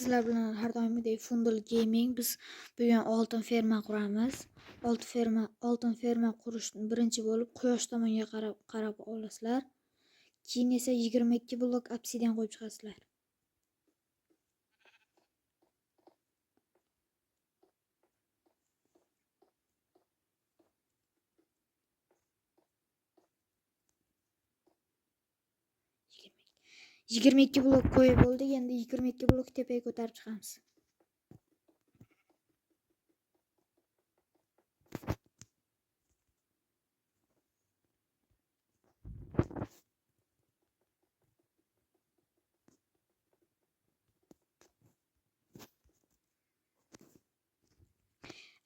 Sizlar bilan har doimgidek Fundal Gaming. Biz bugun oltin ferma quramiz. Oltin ferma qurishni birinchi bo'lib quyosh tomonga qarab olasizlar. Keyin esa 22 blok obsidian qo'yib chiqasizlar. 22 blok qo'yib bo'ldik. Endi 22 blok tepaga ko'tarib chiqamiz.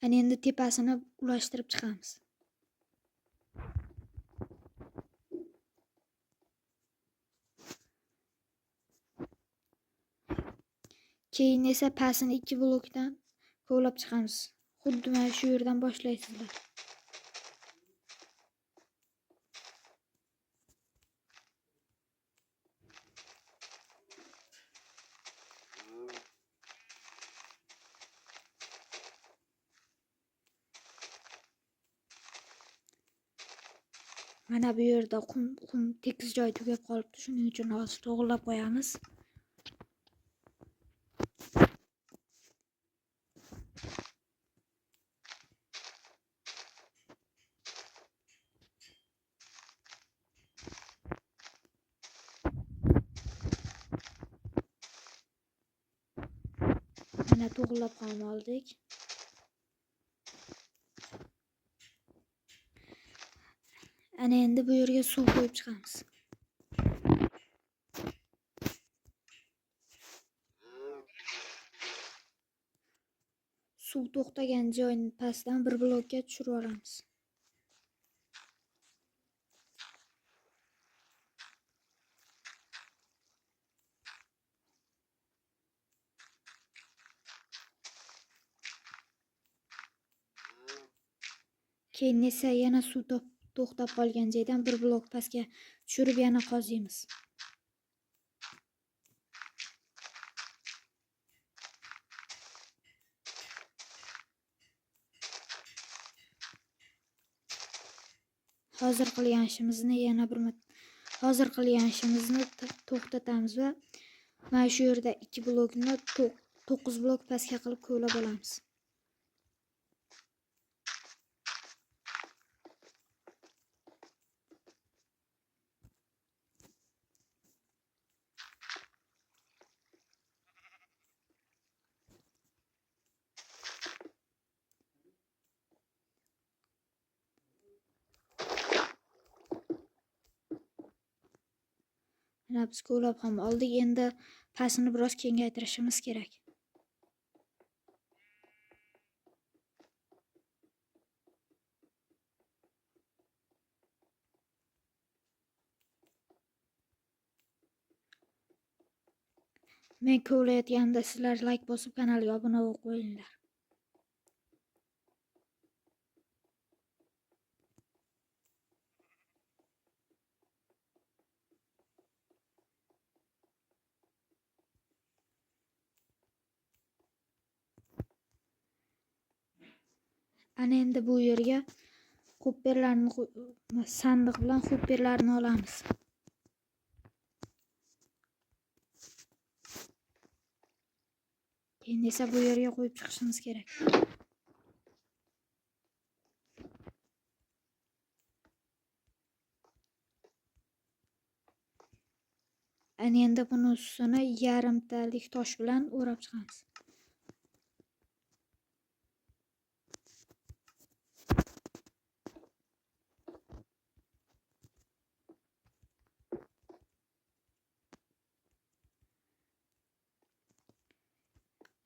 Ana endi tepasini ulashtirib chiqamiz. Keyin esa pastini 2 blokdan kovlab chiqamiz. Xuddi mana shu yerdan boshlaysizlar. Mana bu yerda qum tekis joy tugab qolibdi. Shuning uchun hozir to'g'rilab qo'yamiz. Mana to'g'rilab ham oldik. Ana endi bu yerga suv qo'yib chiqamiz. Suv to'xtagan joyni pastdan bir blokka tushirib yuboramiz. Keyin esa yana suv to'xtab qolgan joydan bir blok pastga tushirib yana qoziymiz. Hozir qilgan ishimizni yana bir hozir qilgan ishimizni to'xtatamiz va mana shu yerda 2 blokni 9 blok pastga qilib kovlab olamiz. Mana biz kovlab ham oldik. Endi pastini biroz kengaytirishimiz kerak. Men kovlayotganimda sizlar like bosib kanalga obuna bo'lib qo'yinglar. Ana endi bu yerga xopperlarni sandiq bilan xopperlarni olamiz. Keyin esa bu yerga qo'yib chiqishimiz kerak. Ana endi buni ustini yarimtalik tosh bilan o'rab chiqamiz.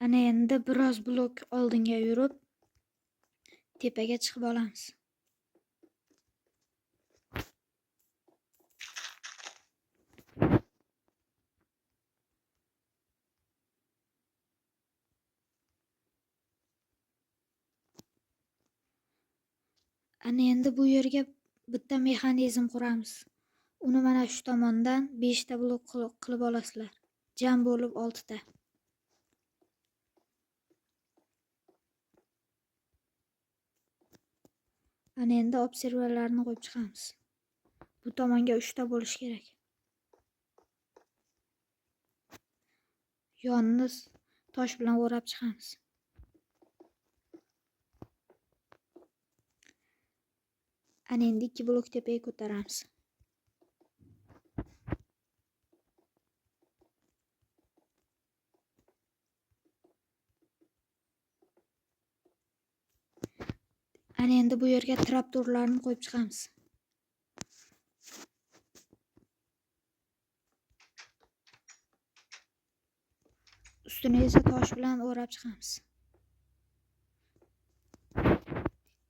Ana endi biroz blok oldinga yurib tepaga chiqib olamiz. Ana endi bu yerga bitta mexanizm quramiz. Uni mana shu tomondan 5 ta blok qilib olasizlar. Jam bo'lib 6 ta. Ana endi observerlarni qo'yib chiqamiz. Bu tomonga 3 ta bo'lishi kerak. Yonini tosh bilan o'rab chiqamiz. Ana endi 2 blok tepaga ko'taramiz. Ana endi bu yerga traptorlarni qo'yib chiqamiz. Ustini esa tosh bilan o'rab chiqamiz.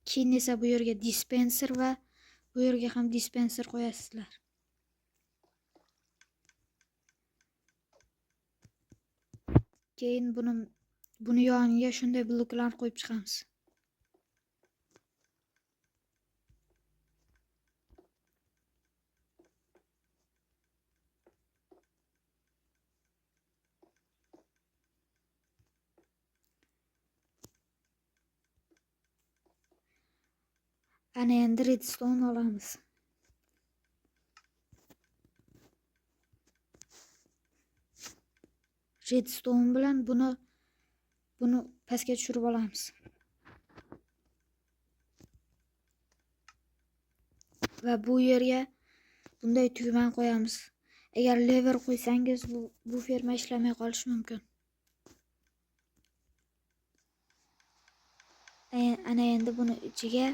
Keyin esa bu yerga dispenser va bu yerga ham dispenser qo'yasizlar. Keyin buni yoniga shunday bloklar qo'yib chiqamiz. Ana endi redstone olamiz. Redstone bilan buni pastga tushirib olamiz. Va bu yerga bunday tugma qo'yamiz. Agar lever qo'ysangiz bu ferma ishlamay qolishi mumkin. Ana endi buni ichiga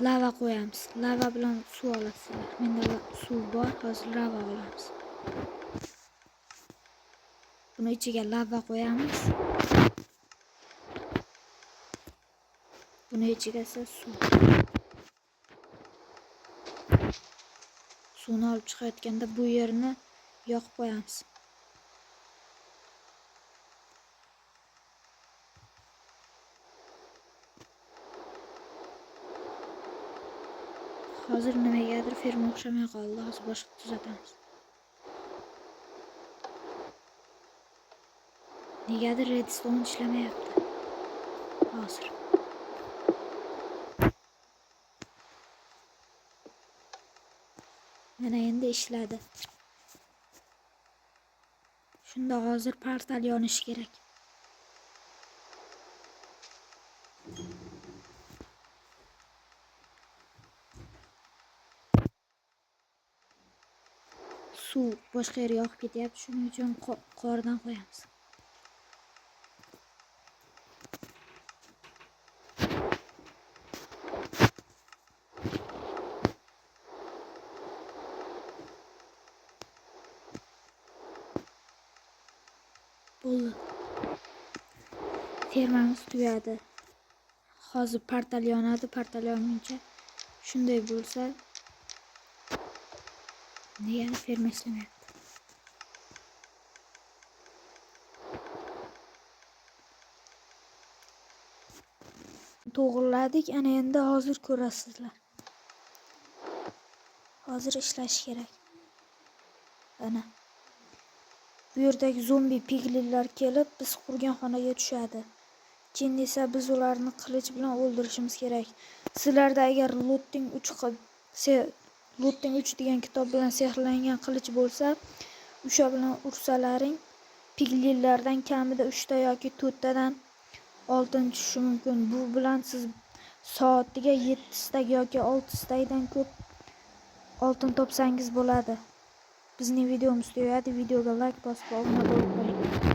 lava qo'yamiz. Lava bilan suv olasizlar. Menda suv bor, hozir lava olamiz. Buni ichiga lava qo'yamiz. Buni ichiga esa suv. Suvni olib chiqayotganda bu yerni yoqib qo'yamiz. Hozir nimagadir ferma o'xshamay qoldi. Hozir boshqa tuzatamiz. Negadir redstone ishlamayapti. Hozir. Mana endi ishladi. Shunda hozir portal yonishi kerak. Suv boshqa yerga oqib ketyapti, shuning uchun qordan qo'yamiz. Bo'ldi. Fermamiz tugadi. Hozir portal yonadi, portal yonguncha shunday bo'lsa nega ferma ishlamayapti? To'g'riladik, ana endi hozir ko'rasizlar. Hozir ishlash kerak. Ana. Bu yerdagi zombi piglinlar kelib biz qurgan xonaga tushadi. Keyin esa biz ularni qilich bilan o'ldirishimiz kerak. Sizlarda agar Lotting 3 qilib, Lotting 3 degan kitob bilan sehrlangan qilich bo'lsa, o'sha bilan ursalaring piglinlardan kamida 3 ta yoki 4 tadan oltin tushishi mumkin. Bu bilan siz soatiga 7 stak yoki 6 stakdan ko'p oltin topsangiz bo'ladi. Bizning videomiz tugadi. Videoga like bosib, obuna bo'lib qo'ying.